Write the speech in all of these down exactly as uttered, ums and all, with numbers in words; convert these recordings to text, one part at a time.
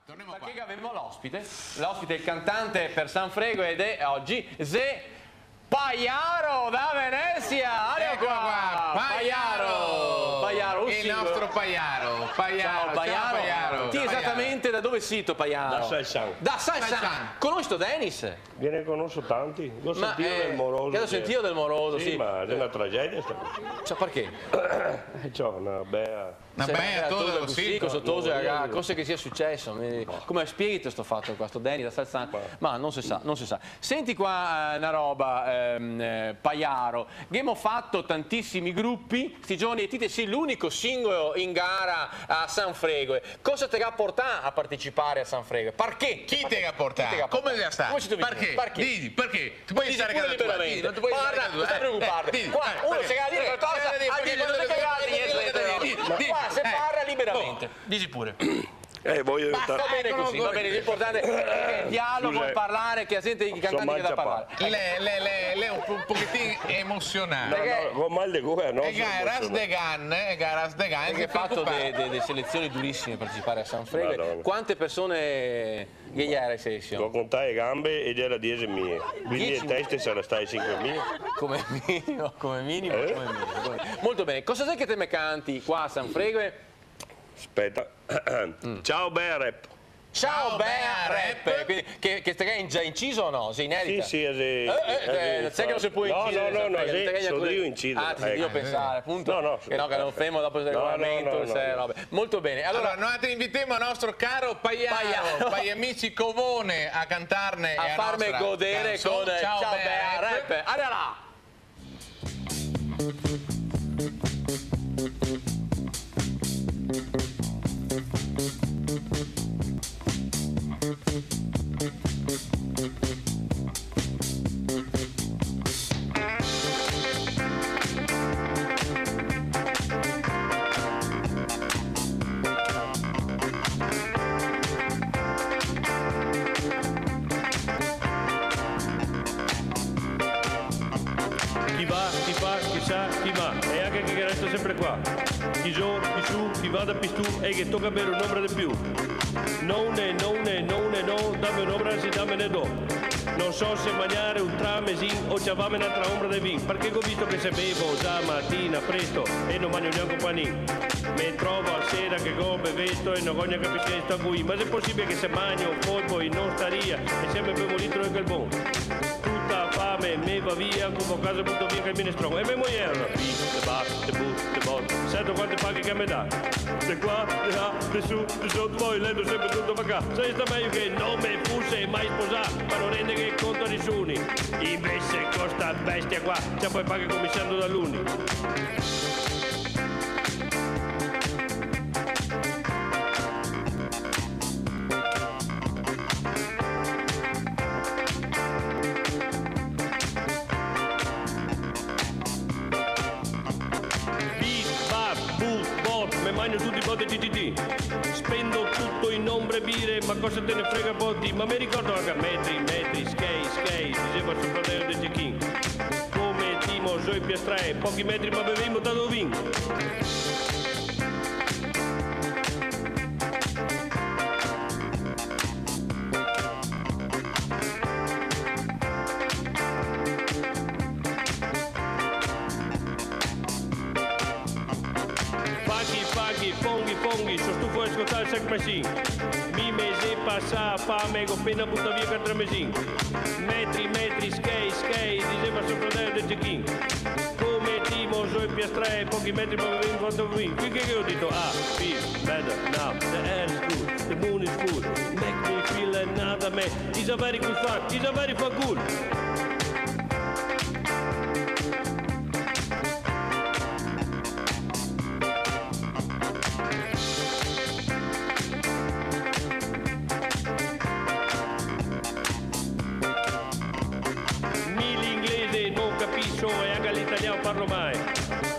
Tornemo qua. Parché gavemo l'ospite. L'ospite, el cantante par San Fregoe, e xe ogi xe Pajaro da Venesia. Alora, eco qua, qua, Pajaro. Pajaro, un singolo. El nostro Pajaro. Pajaro, ciao, Pajaro. Ti esatamente da dove sito, Pajaro? Da Salsan. Da Salsan. Salsan. Conosito Denis? Ghe ne conoso tanti. Go sentìo del moroso. Ma, eh, che go sentìo del moroso, sì. Sì, ma xe na tragedia sta cosa. Cioè, parché? Eh, ciò, na bea Na bea tosa cusì, co so tosa, cosa che sia suceso? Mi, come spieghi sto fato qua, sto Denis da Salsan? Ma no se sa, no se sa. Senti qua, eh, na roba, ehm, eh, Pajaro, che ghemo fato tantisimi grupi sti giorni e ti te si l'unico singolo in gara a San Fregoe. Cosa te ga portà a partecipare a San Fregoe? Parché? Chi te ga portà? Chi te ga portà? Come xe stà? Come sito vegnù? Parché? Parché? Dì, parché? Te pol dire anca liberamente. Parla, no te preocuparte. Qua uno se ga da dire qualcosa, dilo, no se ga da dire gnente. Qua se parla liberamente. Disi pure. Eh, vojo aiutar. Va ben cusì, va ben, l'importante xe el dialogo, parlare, che la gente, i cantanti che ga da parlare. L'è, l'è, l'è, l'è un po-, un pochetin emosionà. No, no, go mal de gola, no, son emosionà. Ras de gan, eh, ras de gan. Parché te ga fato de, de, de selezioni durisime par partecipare a San Fregoe. Madona. Quante persone che ghe jera in selesion? Go contà e ganbe e ghe jera diese mie. Quindi diese mie. Le teste sarà stai sinque mie. Come minimo, come minimo, eh? Come minimo, come minimo. Molto ben. Cosa xe che te me canti qua a San Fregoe? Speta. Ciao, bea rap. Ciao, bea rap. Quindi, che, che te ga già inciso o no? Xe inedita? Sì, sì, sì. Eh, eh, eh, no xe che no se pol incidar, no, no, no, sì, so drio inciso. Ah, te si drio pensar, apunto. No, no, che no, che no femo dopo el regolamento, no, no, no, no. Molto ben. Alora, alora, noi te invitemo el nostro caro Pajaro, Pajaro. Pajamisi Covone a cantarne a farme godere con Ciao, bea rap. Alora! Chi va, chi fa, chi sa, chi va, e anca chi che resta sempre qua. Chi zo, chi su, chi va da pistù, e che toca bere un'onbra de più. No, ne, no, ne, no, ne, no, dame un'onbra, sì, dame, ne do. No so se magnare un tramesin o ciavarme n'altra onbra de vin, parché go visto che se bevo za matina presto e no magno gnanca un panin. Me trovo a sera che go bevesto e no go gnanca pì siesto a cui, ma xe posibile che se magno un colpo in ostaria e se me bevo un litro de quel bon? Tuta fame me va via, come a casa buto via anca el minestron. E me mojer, bit, bat, but, bot, seto quante paghe che me dà. De qua, de là, de su, de soto, po' el leto sempre tuto vacà. Sarìa stà mejo che no me fuse mai sposà, par no renderghe conto a nisuni. Invese co sta bestia qua, ciapo e paghe cominsiando da luni. Bit, bat, but, bot, me magno tuti i bot de G T T. Spendo tuto in onbre e bire, ma cosa te ne frega po' ti? Ma me ricordo anca metri, metri, schei, schei, diseva so fradelo de Cechin. Come timo zo i piastrei, pochi metri ma bevemo tanto vin. Fachi, fachi, fonghi, fonghi, so stufo de scoltar el Sex Machine. Mi me xe pasà fame, go pena butà via quatro mesin. Metri, metri, schei, schei, diseva so fradelo de Cechin. Come timo zo i piastrei, pochi metri ma bevemo quanto vin. Qui che, che go dito? Ah, feel better now, the air is good, the moon is full, make me feel another man. He's a very good fun, he's a very fun cool. Mi l'inglese no capiso e anca l'italian parlo mal.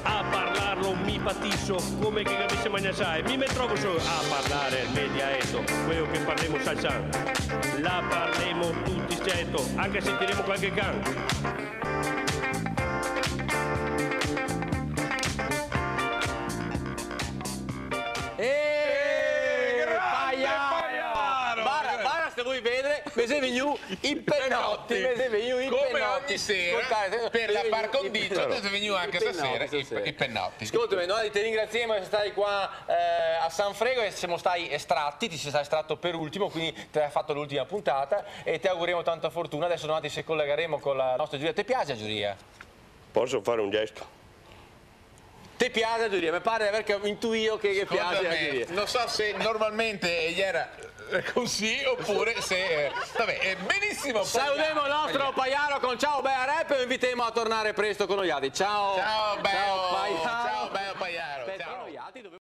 A parlarlo mi patiso, come che capise magna sai. Mi me trovo solo a parlare el me dialeto, queo che parlemo salsan. La parlemo tuti, certo, anca se tiremo qualche can. Eh, grande Pajaro! Te voi vedare, me xe vegnù i penoti, me xe vegnù i penoti. Come ogni sera, scolta, eh, par condicio, te xe vegnù anche stasera i penoti. Scoltame, noi te ringraziemo, semo stai qua, eh, a San Frego e semo stai estrati, ti te si stai estrato par ultimo, quindi te ga fato l'ultima puntata e te auguremo tanta fortuna. Deso noi se colegaremo co la nostra giuria. Te piaxe la giuria? Poso fare un gesto? Te piaxe la giuria? Me pare de aver intuìo che, che piaxe la giuria. Scoltame, no so se normalmente iera cusì opure se, eh, vabè, eh, benisimo, Pagliaro. Saludemo el nostro Pagliaro con Ciao Bea Rap e lo invitemo a tornare presto co noialtri. Ciao. Ciao, Bea. Ciao, Pagliaro.